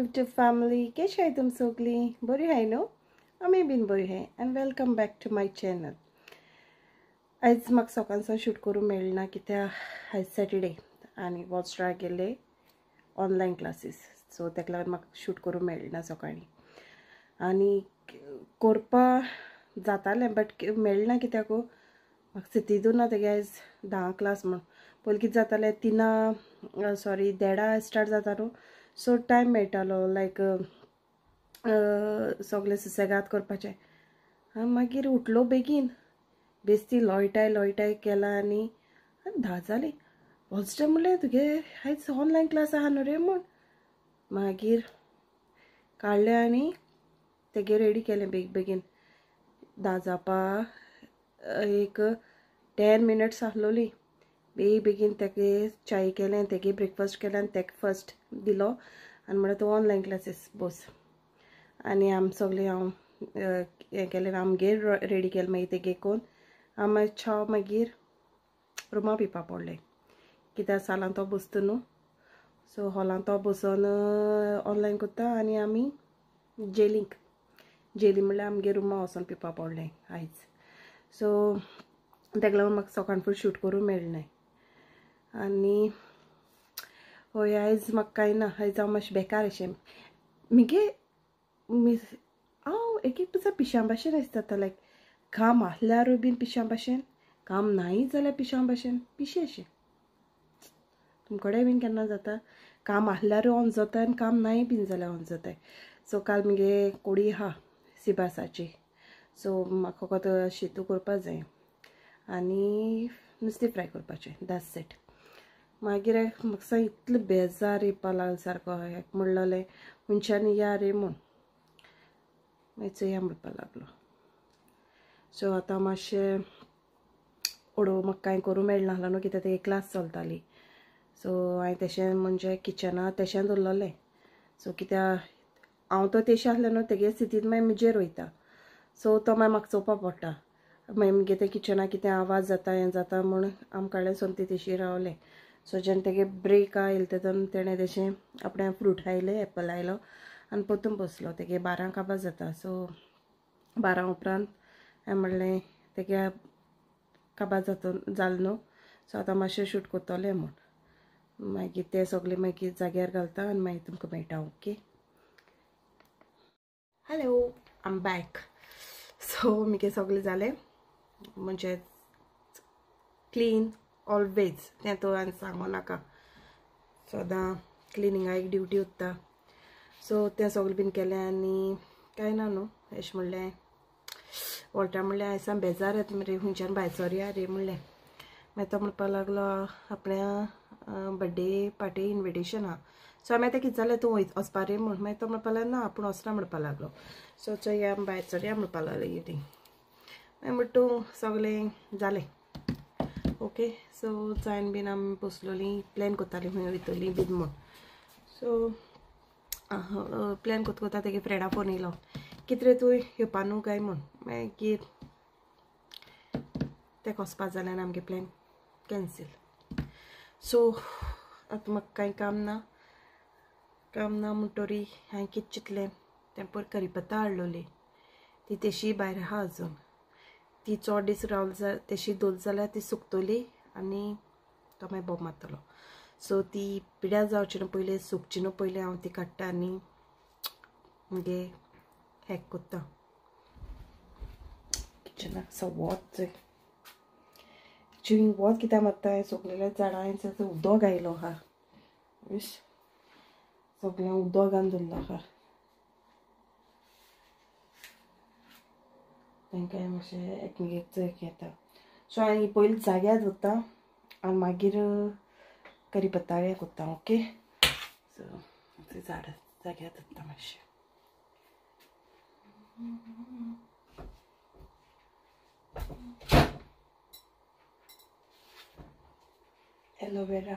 YouTube family, कैसे है तुम सगळी? बरी है न्हू? आमी बीन बरी है and welcome back to my channel. आयज म्हाका सकाळच्यान शूट करूंक मेळना कित्याक आयज सॅटरडे आनी वॉचरा गेले ऑनलायन क्लासीस, सो ताका लागून म्हाका शूट करूंक मेळना सकाळीं. आनी करपा जातालें बट मेळना कित्याक म्हाका सितीदून ना तेगे आयज 10 क्लास म्हूण. पयलीं कितें जातालें 3 सॉरी 1:30 स्टार्ट जाता न्हू, सो टायम मेळटालो लायक सगळें सुसेगाद करपाचें. मागीर उठलो बेगीन, बेस्ती लोयटाय लोयटाय केला आनी 10 जालीं. वॉचटा म्हणलें तुगे आयज ऑनलायन क्लास आहा न्हू रे म्हूण. मागीर काडलें आनी तेगे रेडी केलें बेग बेगीन. 10 जावपा एक 10 मिनट्स आसलोली. बेग बेगीन तेगे चाय केलें, तेगे ब्रेकफास्ट केलें आनी तेका फर्स्ट दिलो आनी म्हणल्यार तूं ऑनलायन क्लासीस बस. आनी आम सगळें हांव हें केलें, आमगेर रेडी केलें. मागीर तेगे कोन्न हांव मागीर च्या मागीर रुमा पिवपा पडलें कित्याक सालान तो बसता न्हू, सो हॉलान तो बसोन ऑनलायन करता आनी आमी जेलींक जेली म्हणल्यार आमगेर रुमा वचोन पिवपा पडलें आयज. सो ताका लागून म्हाका सकाळ फुडें शूट करूंक मेळना. आनी हय आयज म्हाका कांय ना, आयज हांव मातशें बेकार अशें मुगे हांव एक एक दिसा पिश्यां भाशेन दिसता, लायक काम आसल्यारूय बीन पिश्यां भाशेन, काम नाय जाल्यार पिश्यां भाशेन, पिशें अशें. तुमकडे बीन केन्ना जाता काम आसल्यारूय ऑन जाता आनी काम नाय बीन जाल्यार ऑन जाता. सो काल मुगे कोडी आहा सिबासाची, सो म्हाका फकत शितू करपा जाय आनी नुस्तें फ्राय करपाचें, that's it. मागीर म्हाका इतलो बेजार येवपा लागलो सारको, एक म्हणलें मनशान या रे म्हूण, मागीर चोया म्हणपा लागलो. सो आतां मातशें ओडो म्हाका कांय करूंक मेळनासलो न्हू कित्याक ते क्लास चलताली. सो हांवें तशें म्हणजे किचना तशें दवरलें. सो कित्याक हांव तो तेशें आसलें न्हू तेगे स्थितींत मागीर म्हजेर वयता, सो तो मागीर म्हाका चोवपा पडटा. मागीर मुगे तें किचना कितें आवाज जाता हें जाता म्हूण आमकां कडेन सोमतें तेशी रावलें. सो जेन्ना तेगे ब्रेक आयले तेन्ना तेणें तशें आपणें फ्रूट आयलें, एप्पल आयलो आनी परतून बसलो. तेगे 12 काबार जाता, सो 12 उपरांत हांवें म्हणलें तेगे काबार जाता जालें न्हू, सो आतां मातशें शूट करतलें म्हूण. मागीर तें सगळें मागीर जाग्यार घालता आनी मागीर तुमकां मेळटा. Okay, hello, I am back. So मुगे सगळें जालें म्हणजे क्लीन ऑलवेज, तें तो आनी सांगू नाका, सदां क्लिनिंगा एक ड्युटी उत्ता. सो तें सगळें बीन केलें आनी कांय ना न्हू अशें म्हणलें. वॉल्टा म्हणलें आयज आमी बेजार येता मरे, खंयच्यान भायर सोरया रे म्हणलें. मागीर तो म्हणपाक लागलो आपल्या बड्डे पार्टी इन्विटेशन आहा. सो हांवें तें कितें जालें तूं वचपा रे म्हूण. मागीर तो म्हणपाक लागलो ना आपूण वचना म्हणपाक लागलो. सो चोया आमी भायर सोरया म्हणपाक लागलो इवनींग. मागीर म्हणटा तूं सगळें जालें ओके. सो जायन बीन आमी बसलोलीं, प्लॅन करतालीं खंय वयतलीं बीन म्हूण. सो प्लॅन करता करता तेगे फ्रेंडा फोन येयलो, कितें रे तूं येवपा न्हू काय म्हूण. मागीर तेका वचपा जालें आनी आमगे प्लॅन कॅन्सील. सो आतां म्हाका कांय काम ना, काम ना म्हणटरी हांवें कितें चिंतलें, तें पयर करीपत्ता हाडलोली ती तेशी भायर आहा अजून, ती चड दीस रावली जाल्यार तेशी दवरली जाल्यार ती सुकतली आनी तो मागीर बोब मारतलो. सो ती पिड्यार जावची न्हू पयलीं, सुकची न्हू पयलीं हांव ती काडटा आनी मुगे हॅक करता. किचनाक सवोच एक्चुली वत कित्याक मारता, सगळ्या झाडां उदक आयलो आहा, सगळें उदक घालून दवरलो आहा. तांकां मातशें एकमेकाक येता. सो हांवें पयलीं जाग्यार दवरता आनी मागीर करीपत्ता हें करता. ओके, सो ते झाड जाग्यार दवरता मातशें. एलोवेरा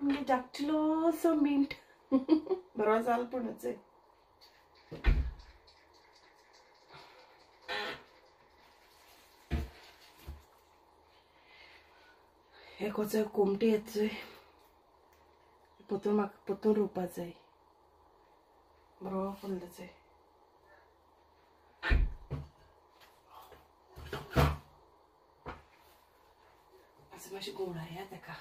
मुगे धाकटुलोसो मिंट बरो जालो पूण हे कोचो कोमटी येतोय पोतून म्हाका पोतून रोवपा जाय बरो फुल्लो जाय. असं मातशें घुंवडाया ताका.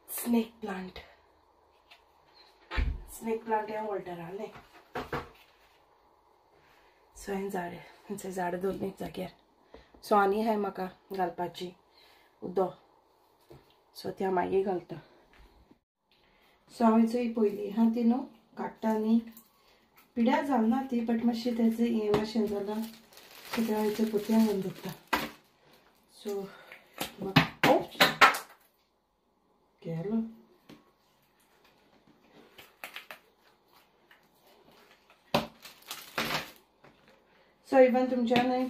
स्नेक प्लांट, स्नेक प्लांट हें वॉल्टरालें. सो हांवें झाड झाडां दवरलीं जाग्यार. सो आनी आहाय म्हाका घालपाची उदक, सो ती हांव मागीर घालता. सो हांवें चोय पयली आहा ती न्हू काडटा आनी पिड्यार जाल ना ती, बट मातशें तेजें हें मातशें जालां. सो तें हांवें चोय पोतयान घालून दवरता. सो गेलो. सो इवन तुमच्यान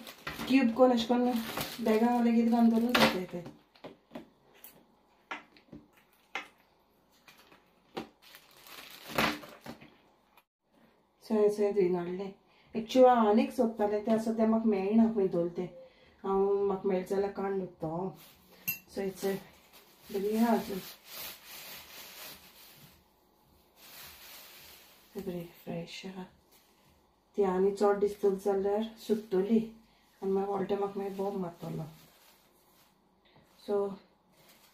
ट्यूब कोण अशें करून बॅगां लेगीत घालून दवरून जाता तें. सो हांवें धुयन हाडलें. एक्चुअली हांव आनीक सोदतालें तें आसा तें म्हाका मेळना खंय दवरलें तें. हांव म्हाका मेळटा जाल्यार काडून दवरता हांव. सो it's बरी आहा अजून, बरी फ्रेश आहा ती. आनी चड दीस चलत जाल्यार सुकतली आनी मागीर वॉल्टे म्हाका मागीर बोब मारतलो. सो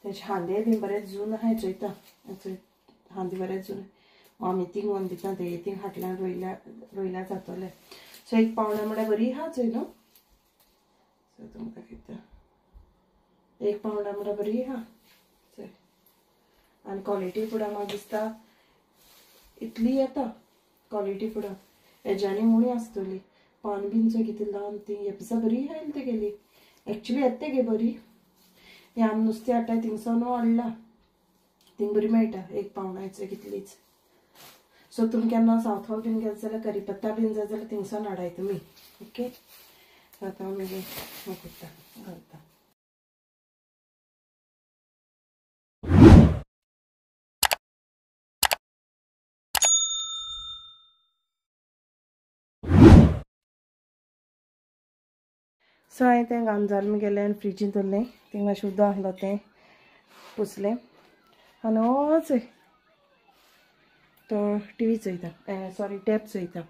तेजे हांदे बीन बरे जून आहाय चोयता, हांदे बरे जून आमी तींग व्हरून दिता ते तींग हाटल्यान रोयल्या रोयल्या जातले. सो एक पावंडा म्हळ्यार बरी आहा चोय न्हू. सो तुमकां दाखयता एक पावंडा म्हळ्यार बरी आहा चोय. आनी क्वॉलिटी फुडां म्हाका दिसता इतली येता क्वॉलिटी फुडां हेज्यानी उणी आसतली. पान बीन चोय कितें लांब ती हेपसा बरी आहा तेगेली. एक्चुली येता गे बरी. हें आमी नुस्तें हाडटा थिंगसो न्हू हाडला, थिंग बरी मेळटा एक पावंडाचो कितलीच. सो तुमी केन्ना सावथ हॉल बीन गेले जाल्यार करीपत्ता बीन जाय जाल्यार थिंगसून हाडाय तुमी. ओके, आतां हांव मागीर करता घालता. सो हांवें तें घाम जालें गेलें आनी फ्रिजीन दवरलें. थिंग मातशें उदक आसलो तें पुसलें आनी वच तो टीवी चोयता, सॉरी टॅप चोयता.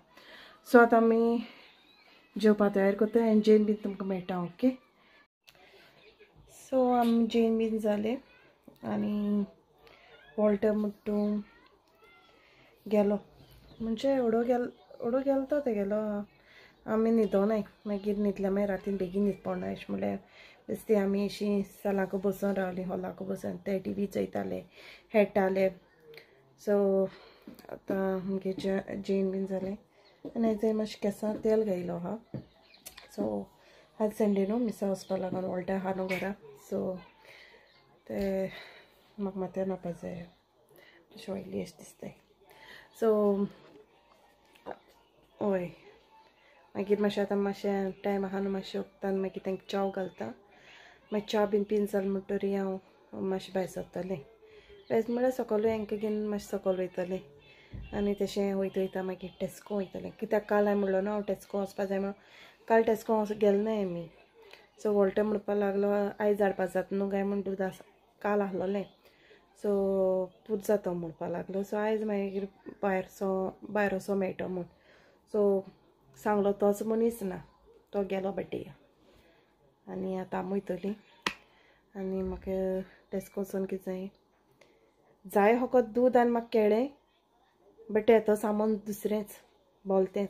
सो आतां आमी जेवपा तयार करता आनी जेवन बीन तुमकां मेळटा. ओके, सो आमी जेवन बीन जालें आनी वॉल्टर म्हणटू गेलो, म्हणजे एवडो गेलो एवडो गेलो तो तेगेलो. आमी न्हिदोनाय मागीर न्हिदल्या मागीर रातीन बेगीन न्हीद पडना अशें म्हणल्यार बेश्टी आमी अशीं सालाक बसून रावलीं, हॉलाक बसून ते टीवी चोयताले खेळटाले. सो आतां आमगे जेवन बीन जालें आनी आयज मातशें केंसां तेल घायलो आहा. सो आज संडे न्हू मिसा वचपा लागून वॉल्टा आहा न्हू घरा. सो ते म्हाका माथ्यार न्हावपा जाय, मातशें ऑयली अशें दिसताय. सो हय मागीर मातशें आतां मातशें टायम आहा न्हू मातशें उगता मागीर तांकां च्याव घालता. मागीर च्या बीन पिन जालें म्हणटरी हांव मातशें भायर सरतलें. भायर म्हळ्यार सकयल हांकां घेवन मातशें सकयल वयतलें आनी तशें वयता वयता मागीर टेस्को वयतलें. कित्याक काल हांवें म्हणलो न्हू हांव टेस्को वचपा जाय म्हणून, काल टेस्को गेलें ना आमी. सो वॉल्टर म्हणपाक लागलो आयज हाडपा जाता न्हू काय म्हूण दूद काल आसलोलें. सो पूत जाता म्हणपाक लागलो. सो आयज मागीर भायर वचो मेळटो म्हूण. सो सांगलो तोच मनीस ना, तो गेलो बड्डे आनी आतां आमी वयतलीं आनी म्हाका टेस्को वचोन कितें जाय जाय फकत दूद आनी म्हाका केळें, बट येतो सामान दुसरेंच बोलतेंच.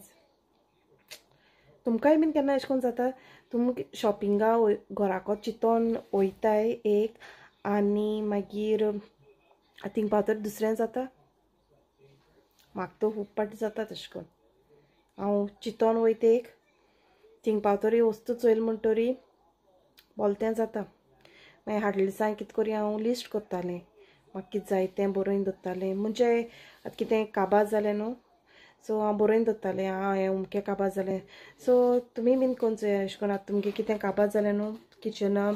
तुमकांय बीन केन्ना अशें करून जाता तुमी शॉपिंगा घराको चिंतोन वयताय एक आनी मागीर थिंग पावतर दुसरें जाता. म्हाका तो खूब पाट जाता तशें करून. हांव चिंतोन वयता एक, थिंग पावतरी वस्तू चोयल म्हणटरी बोलतें जाता. मागीर हाडले दिसा कितें करी हांव लिस्ट करतालें, म्हाका कितें जाय तें बरोवन दवरतालें. म्हणजे आतां कितें काबार जालें न्हू, सो हांव बरोवन दवरतालें आं हें अमकें काबार जालें. सो तुमी बीन कोण चोया अशें करून आतां तुमगें कितें काबार जालें न्हू किचना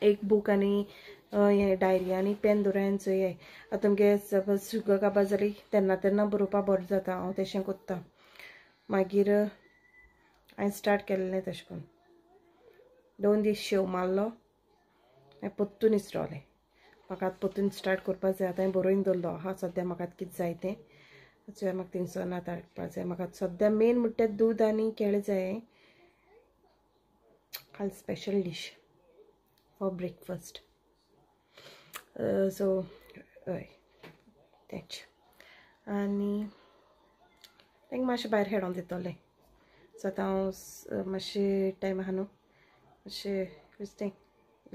एक बूक आनी हें डायरी आनी पेन दवराय आनी चोयाय. आतां तुमगे सपोज शुगर काबार जाली तेन्ना तेन्ना बरोवपा बरें जाता. हांव तशें करता. मागीर हांवें स्टार्ट केल्लें तशें करून 2 दीस शेव मारलो, मागीर परतून इसरोलें, म्हाका आतां परतून स्टार्ट करपाक जाय. आतां हांवें बरोवन दवरलो आहा सद्या म्हाका आतां कितें जाय तें. सो म्हाका थिंगसोन आतां हाडपाक जाय. म्हाका सद्या मेन म्हणटा दूद आनी केळें जाय. काल special dish for breakfast. So हय तेंच. आनी तांकां मातशें भायर हेडोन दितलें. सो आतां हांव मातशें टायम आहा न्हू मातशें बेश्टें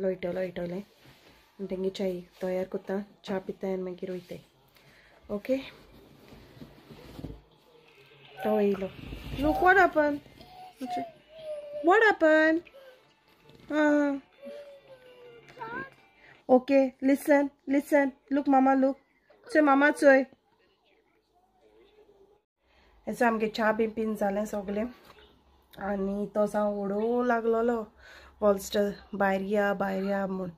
लोयटलें लोयटलें आनी तेंगे च्याय तयार करता, च्या पिता आनी मागीर वयताय. ओके तो येयलो. Look what happen, what happen? Okay listen listen, look mama look, चोय मामा चोय. हेचो आमगे च्या बी पीन जालें सगळें. आनी तो जावं उडोवंक लागलोलो वॉलस्टर भायर या भायर या म्हूण.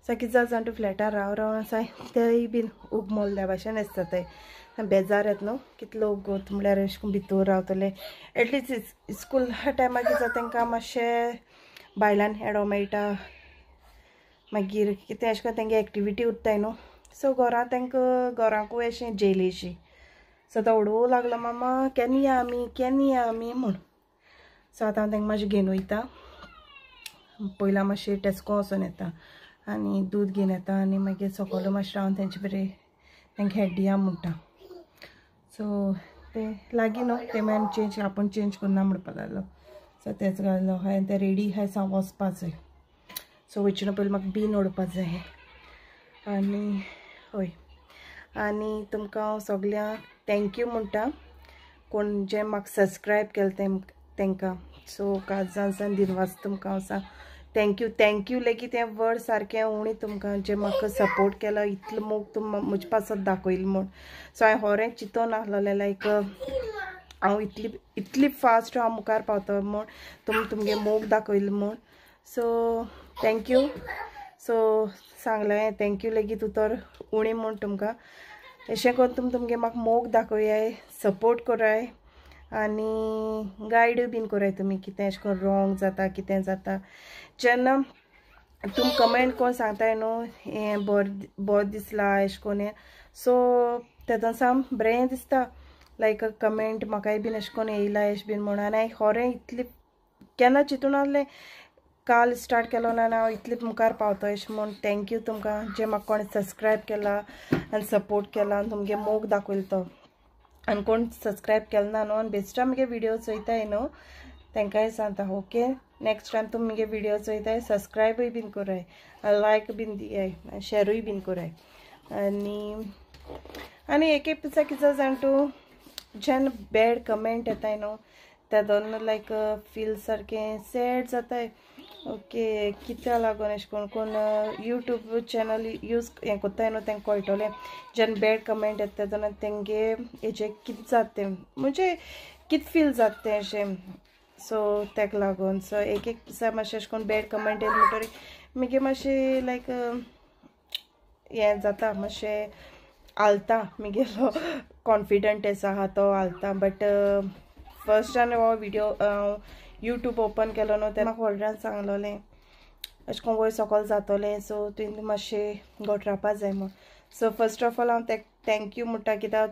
सो कितें जालें जाण तूं फ्लॅटार राव राव साय तेय बीन उब मोल्ल्या भाशेन आसता ते बेजार येता न्हू कितलो उगोत म्हणल्यार अशें करून भितर रावतले. एटलिस्ट स्कूल टायमार कितें जाता तांकां मातशें भायल्यान हेडो मेळटा, मागीर कितें अशें करून तेंगे एक्टिविटी उरताय न्हू. सो घरांत तांकां घराकूय अशें जेलेशी. सो तो उडोवंक लागलो मामा केन्ना या आमी केन्ना या आमी म्हूण. सो आतां हांव तांकां मातशें घेवन वयता. पयलीं मातशें टेस्को वचोन येता आनी दूद घेवन येता आनी मागीर सकयल मातशें रावन तेंचे बरें तांकां हेड दिया म्हणटा. सो तें लागीं न्हू तें मागीर चेंज आपूण चेंज करना म्हणपाक लागलो. सो तेंच घातलो हांवें तें रेडी आहा हांव वचपा जाय. सो वयचे पयलीं म्हाका बीन उडोवपा जाय. आनी हय आनी तुमकां हांव सगळ्यांक thank you म्हणटा कोण जे म्हाका सबस्क्रायब केलें तांकां. सो काळजान दिनवास तुमकां हांव सांग thank you thank you लेगीत हें वर्ड सारकें उणी तुमकां जे म्हाका सपोर्ट केलो इतलो मोग तुम म्हजे पासत दाखयलो म्हूण. सो हांवें होरें चिंतून आसलेलें लायक हांव इतली इतली फास्ट हांव मुखार पावतो म्हूण तुम तुमगे मोग दाखयलो म्हूण. So thank you. सो सांगलें thank you लेगीत उतर उणी म्हूण तुमकां. अशें करून तुम तुमगे म्हाका मोग दाखयाय, सपोर्ट कराय आनी गायडूय बीन कराय तुमी कितें अशें करून रॉंग जाता कितें जाता जेन्ना तुम कमेंट करून सांगताय न्हू हें बरें बरें दिसलां अशें करून हें. सो तेदोन साम बरें दिसता लायक कमेंट म्हाकाय बीन अशें करून येयला अशें बीन म्हणून. आनी हांवें खरें इतलें केन्ना चिंतून आसलें काल स्टार्ट केलो ना हांव इतलें मुखार पावतो अशें म्हूण. Thank you तुमकां जे म्हाका कोणें सबस्क्रायब केला आनी सपोर्ट केला आनी तुमगे मोग दाखयलो तो. आनी कोण सबस्क्रायब केलो ना न्हू आनी बेश्टा मुगे विडियो चोयताय न्हू तांकांय सांगता ओके नेक्स्ट टायम तुमी मुगे विडियो चोयताय सबस्क्रायबूय बीन कराय, लायक बीन दियाय, शेरूय बीन कराय. आनी आनी एक एक दिसा कितें जाण तूं जेन्ना बॅड कमेंट येताय न्हू तेदोन लायक फील सारकें सॅड जाताय. ओके कित्याक लागून अशें कोण कोण यूट्यूब चॅनल यूज हें कोत्ताय न्हू तांकां कळटलें जेन्ना बॅड कमेंट येता तेन्ना तेंगे हेजें कितें जाता तें म्हणजे कितें फील जाता तें अशें. सो ताका लागून सो एक एक दिसा मातशें अशें करून बॅड कमेंट येयले म्हणटकीर मागीर मातशें लायक हें जाता मातशें हालता मागीर कॉन्फिडंट आसा तो हालता. बट फर्स्ट आनी हो विडियो यूट्यूब ओपन केलो न्हू तेन्ना म्हाका व्हडल्यान सांगलोलें अशें करून वयर सकयल जातोलें सो तुवें मातशें घट रावपा जाय म्हूण. सो फर्स्ट ऑफ ऑल हांव तेका thank you म्हणटा कित्याक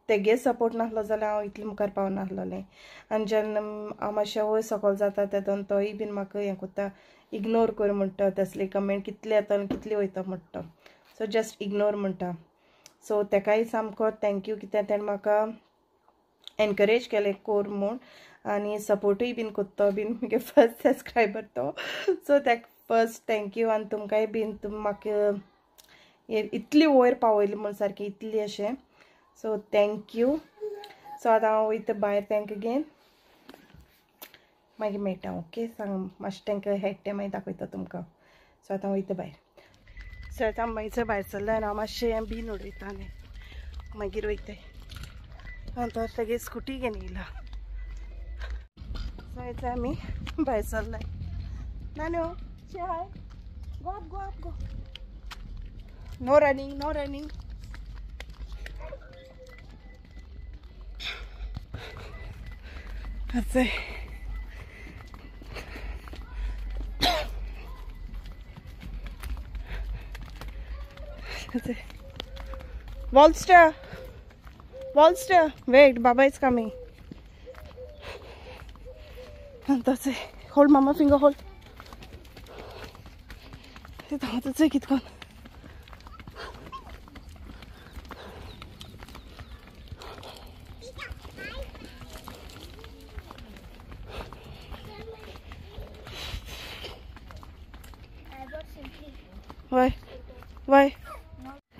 तेगे सपोर्ट नासलो जाल्यार हांव इतलें मुखार पावनासलोलें. आनी जेन्ना हांव मातशें वयर सकयल जाता तेदोन तोय बीन म्हाका हें करता इग्नोर कर म्हणटा तसली कमेंट कितले येता आनी कितली वयता म्हणटा. सो जस्ट इग्नोर म्हणटा. सो तेकाय सामको thank you कित्याक तेणें म्हाका एनकरेज केलें कोर म्हूण आनी सपोर्टूय बीन कोत्तो बीन मुगे फर्स्ट सबस्क्रायबर तो. सो तेका फर्स्ट thank you. आनी तुमकांय बीन तुम म्हाका इतली वयर पावयली म्हूण सारकी इतली अशें. So thank you. सो आतां हांव वयता भायर तांकां घेवन मागीर मेळटा. ओके सांग मातशें तांकां हेडटे मागीर दाखयता तुमकां. सो आतां वयता भायर. सो आतां मागीर भायर सरलें आनी हांव मातशें बीन उडयता आनी मागीर वयताय. आतां तेगे स्कुटी घेवन येयला. सो आतां आमी भायर सरले. नानू say hi, go up go up go, no running no running. असं Walster, Walster, wait, Baba is coming. That's it. Hold mama finger, hold. ते कितकोन वय वय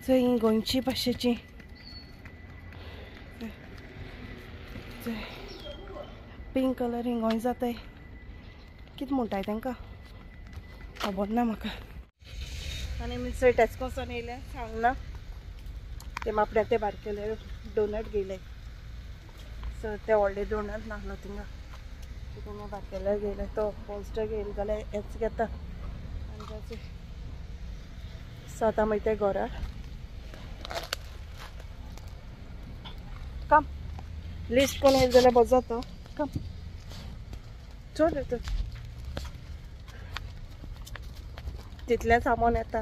थंय गोंयची भाशेची पिंक कलर हिंग गोंय जाताय कितें म्हणटाय तांकां खबर ना म्हाका. आनी मिसळ टेस्कोसान येयलें सांगना ते मापड्या ते बारकेले डोनट घेयले. सो ते व्हडले डोनट नासलो थिंगा तितून बारकेले घेयले. तो पोस्टर घेयले जाल्यार हेच घेता. आनी सो आतां मागीर ते घरा कम लिस्ट कोण येयले जाल्यार बरो जाता. कम चल येता तितलें सामान येता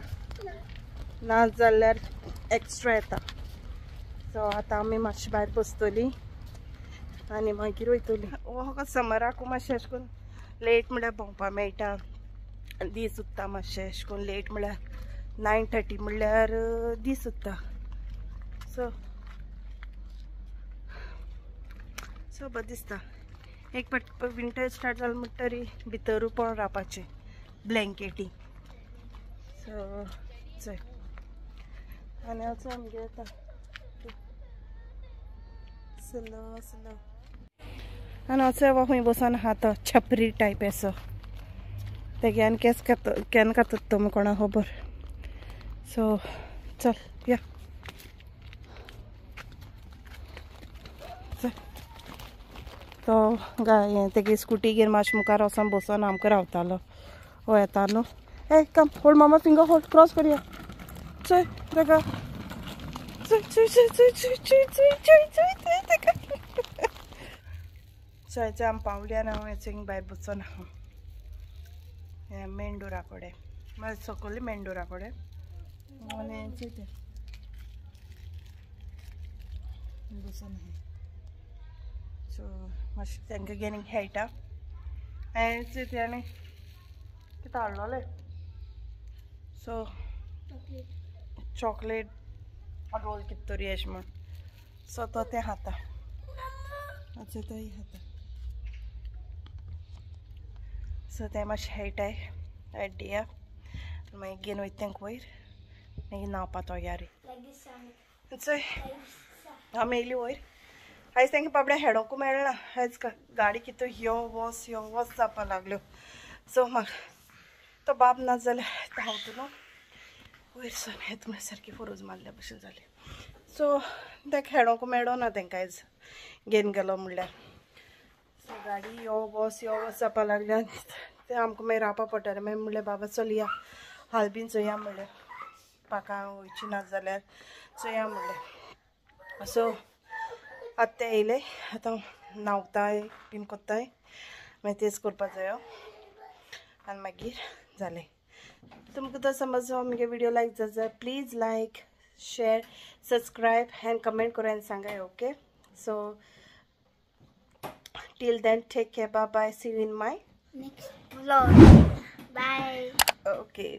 ना जाल्यार एक्स्ट्रा येता. सो आतां आमी मातशी भायर बसतली आनी मागीर वयतली. हो समराक मातशें अशें करून लेट म्हळ्यार भोंवपा मेळटा. दीस उत्ता मातशें अशें करून लेट म्हळ्यार 9:30 म्हळ्यार दीस उत्ता. सो सो बरें दिसता. एक पाट विंटर स्टार्ट जालें म्हणटरी भितरूय पळोवन रावपाचें ब्लँकेटी. सो चल आनी वचो आमगेर येता स्लो स्लो. आनी वचो खंय बसोन आहा तो छपरी टायप असो तेगे आनी केस खाता केन्ना खातात तो कोणा खबर. सो चल या चल. तो गाय तेगे स्कुटी घेवन मातशें मुखार वचोन बसोन आमकां रावतालो. हो येता न्हू. Hey, come, hold mama finger, hold, cross करूया. चल ताका चल चल चल चल चल चल चल चल चल ताका. चल चल आमी पावली आनी हांव हें भायर बसोन आहा हें मेन डोरा कडेन मागीर सकयल मेन डोरा कडेन आनी चोयता बसोन आहा. सो मातशें तांकां घेवन खेळटा. हांवें चोयता आनी कितें हाडलोलें. सो चॉकलेट रोल कितें तरी अशें म्हण. सो तो तें खाता. अच्छा तोय खाता. सो तें मातशें खेळटाय आयडिया मागीर घेवन वयता तांकां वयर मागीर न्हांवपा तयारी. चोय आमी येयली वयर. आयज तांकां बाबड्या हेडोकूय मेळना. आयज गाडी कितें यो वच यो वच जावपाक लागल्यो. सो म्हाका तो बाब ना जाल्यार धांवतलो न्हू वयर सर हें म्हळ्यार सारकी फरोज मारल्या भशेन जालें. सो तें खेळोंक मेळना तांकां आयज घेवन गेलो म्हणल्यार. सो गाडी यो वच यो वच जावपाक लागल्या तें आमकां मागीर रावपा पडटालें. मागीर म्हणलें बाबा चल या हाल बीन चोया म्हणलें पाकां वयची ना जाल्यार चोया म्हणलें. सो आतां ते येयले आतां न्हांवताय बीन कोत्ताय मागीर तेच करपा जायो आनी मागीर जालें. तुमकां तर समज म्हगे व्हिडिओ लायक जाता जाल्यार please like share subscribe and comment करून आनी सांगाय. Okay so till then take care, bye bye, see you in my next vlog. Bye. Okay.